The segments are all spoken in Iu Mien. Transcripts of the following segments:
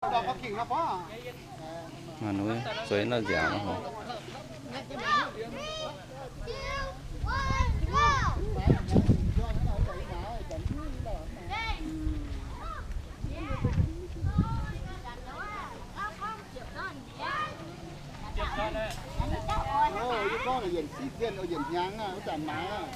Maaih nuv zueiz naaiv nziaauc nor. Yie gorngv yietc sitv zienh, yietc hnyangx wuov zanc maaiz.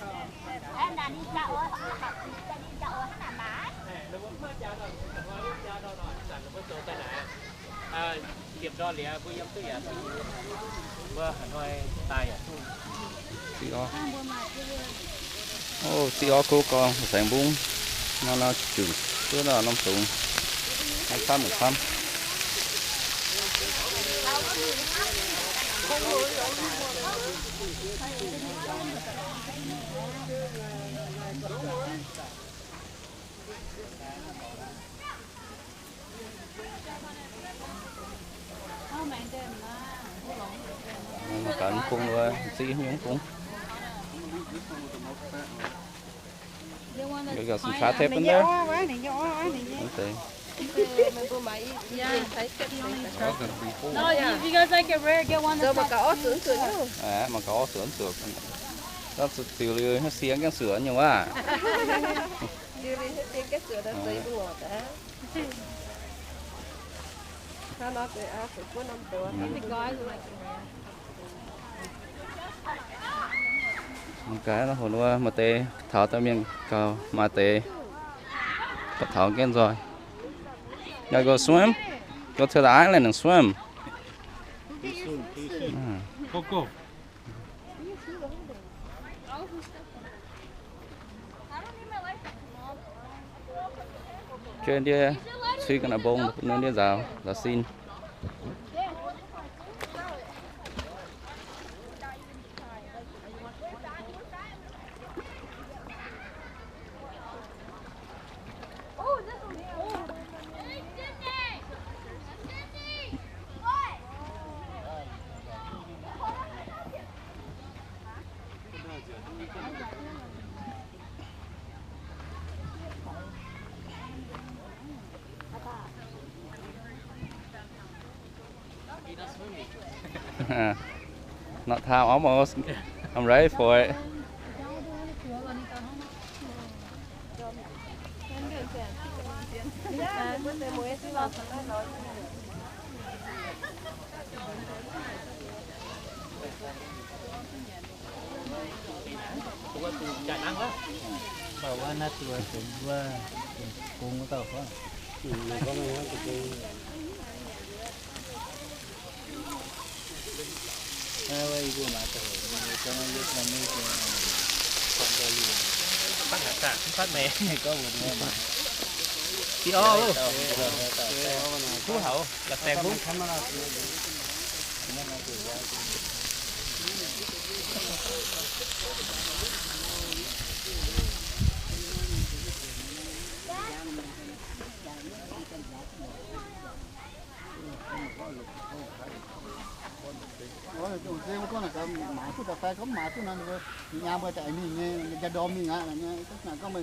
Ziqv orv, o, ziqv orv kuv gorngv saeng mbungv nor, nor junc duqv nor norm dungz, camv camv. Mangc gaax mv bung wuov, ziqv nyungc bung. Got some tri-tip in there? Mangc gaax orv zuqc, zuqc. Ziux liuz haaix sienx gaengh zuqc nyungc waac. Mangc gaax nor, hov wuov maaih deix taux daaih mienh gauh, maaih deix buatc taux gaengh nzoih. Y'all go swim? Go to the island and swim. Jai ndie cui ga'naaiv mbong nor ndie nzaaux, nzaaux sin. Not time, almost. I'm ready for it. Mangc duqv da'fai gorngv mangc duqv nor, ninh nyaam mbuo daaih ninh nyei jaa ndorm mingh aqv. Naaic gorngv meih